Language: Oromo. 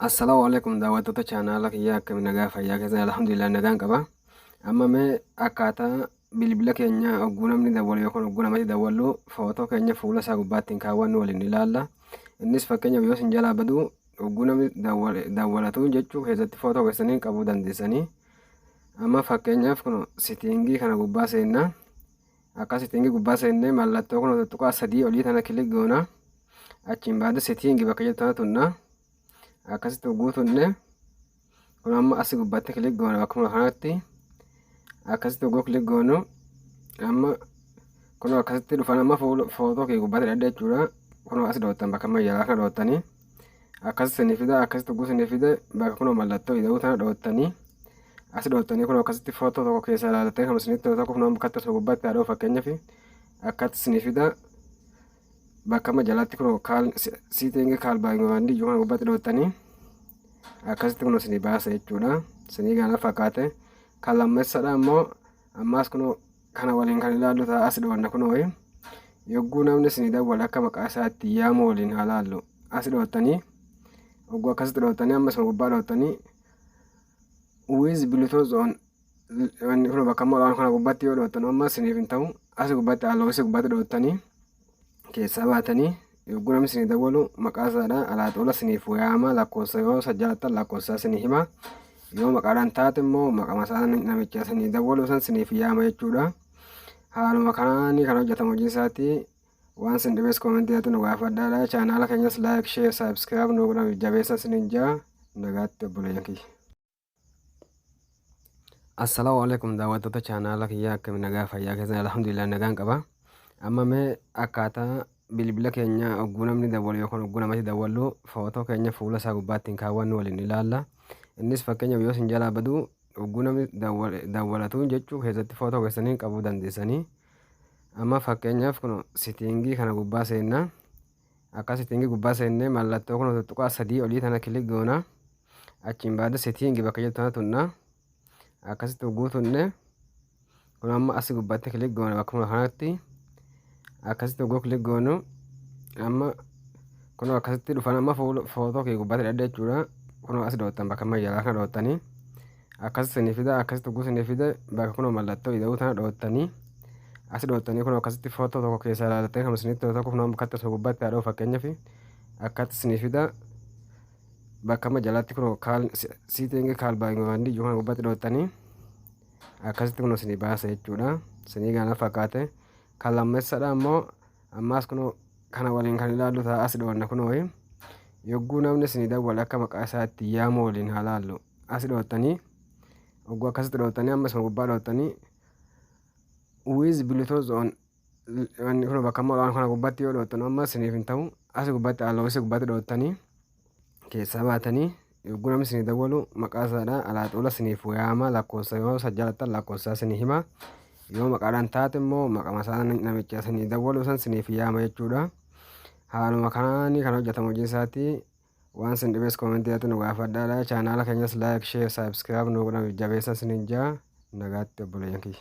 Assalaamu alaikum daawwattoota chaanaala kiyyaa, akkami nagaa fayyaa keessan? Alhamdulillah, nagaan qaba. Amma mee akkaataa bilbila keenya ogguu namni dawwalu yookaan ogguu namatti dawwallu footoo keenya fuula isaa gubbaatti hin kaawwannu waliin ilaalla. Innis fakkeenyaaf yoo isin jalaa badu ogguu namni dawwalatu jechuu keessatti footoo keessanii qabuu dandeessanii. Amma fakkeenyaaf kun setting kana gubbaa seenna. Akka setting gubbaa seennee mallattoo kun tuttuqaa sadii olii tana click goona. Achiin baada setting bakka jettu tana tunna. Akkasitti ogguu tunne kun amma asii gubbaatti click goona bakkuma kanatti. Akkasitti ogguu click goonu amma kun akkasitti dhufan, amma footoo kee gubbaatti hidhadha jechuudha. Kun as dhoottan, bakka amma jalaa kana dhoottanii akkasitti isinii fida. Akkasitti ogguu isinii fide bakka kun mallattoo ida'uu tana dhoottanii, as dhoottanii kun akkasitti footoo tokko keessaa ilaalattanii kan isinitti tolu tokko kun amma akkatti osoo gubbaatti haa dha'u fakkeenyaaf akkatti isinii fida. Bakka amma jalatti kun call setting, call by waan iyyuu kana gubbaatti dhoottanii akkasitti kun isinii baasa jechuudha. Isinii kana fakkaate. Kan lammeessaadha immoo ammaas kun kana waliin kan ilaallu ta'a. As dhoonna, kunoo yogguu namni isinii dawwale akka maqaa isaatti yaamu waliin haa laallu. As dhoottanii, ogguu akkasitti dhoottanii amma isuma gubbaa dhoottanii with Bluetooth on wanni kun bakka amma waan kana gubbaatti yoo dhoottan amma isiniif hin ta'u. As gubbaatti allows gubbaatti dhoottanii keessaa baatanii yogguu namni isinii dawwalu maqaa isaadha alaaxoola isiniif yaama. Lakkoofsa yoo sajjalattan lakkoofsa isinii hima, yoo maqaadhaan taate immoo maqama isaa namicha isinii dawwalu san isiniif yaama jechuudha. Haaluma kanaan kan hojjetamu hojii isaatti. Waan isin dhibes comment irratti nu gaafadhaadha. Chaanaala keenyas like, share, subscribe nu godhaa, jabeessa isiniin jaa. Nagaatti, obboleeyyan kiyya. Assalaamu alaikum daawwattoota chaanaala kiyyaa, akkami nagaa fayyaa keessan? Alhamdulillah, nagaan qaba. Amma mee akkaataa bilbila keenya ogguu namni dawwalu yookaan ogguu namatti dawwallu footoo keenya fuula isaa gubbaatti hin kaawwannu waliin ilaalla. Innis fakkeenyaaf yoo isin jalaa badu ogguu namni dawwalatu jechuu keessatti footoo keessanii qabuu dandeessanii. Amma fakkeenyaaf kun setting kana gubbaa seenna. Akka setting gubbaa seennee mallattoo kun tuttuqaa sadii olii tana click goona. Achiin baada setting bakka jettu tana tunna. Akkasitti ogguu tunne kun amma asii gubbaatti click goona bakkuma kanatti. Akkasitti ogguu click goonu amma kun akkasitti dhufan, amma footoo kee gubbaatti hidhadha jechuudha. Kun as dhoottan, bakka amma jalaa kana dhoottanii akkasitti isinii fida. Akkasitti ogguu isinii fide bakka kun mallattoo ida'uu tana dhoottanii, as dhoottanii kun akkasitti footoo tokko keessaa ilaalattanii kan isinitti tolu tokko kun amma akkatti osoo gubbaatti haa dha'u fakkeenyaaf akkatti isinii fida. Bakka amma jalatti kun call setting, call by waan iyyuu kana gubbaatti dhoottanii akkasitti kun isinii baasa jechuudha. Isinii kana fakkaate. Kan lammeessaadha immoo ammaas kun kana waliin kan ilaallu ta'a. As dhoonna, kunoo yogguu namni isinii dawwale akka maqaa isaatti yaamu waliin haa laallu. As dhoottanii, ogguu akkasitti dhoottanii amma isuma gubbaa dhoottanii with Bluetooth on wanni kun bakka amma waan kana gubbaatti yoo dhoottan amma isiniif hin ta'u. As gubbaatti allows gubbaatti dhoottanii keessaa baatanii yogguu namni isinii dawwalu maqaa isaadha alaaxoola isiniif yaama. Lakkoofsa yoo sajjalattan lakkoofsa isinii hima, yoo maqaadhaan taate immoo maqama isaa namicha isinii dawwalu san isiniif yaama jechuudha. Haaluma kanaan kan hojjetamu hojii isaatti. Waan isin dhibes comment irratti nu gaafadhaadha. Chaanaala keenyas like, share, subscribe nu godhaa, jabeessa isiniin jaa. Nagaatti, obboleeyyan kiyya.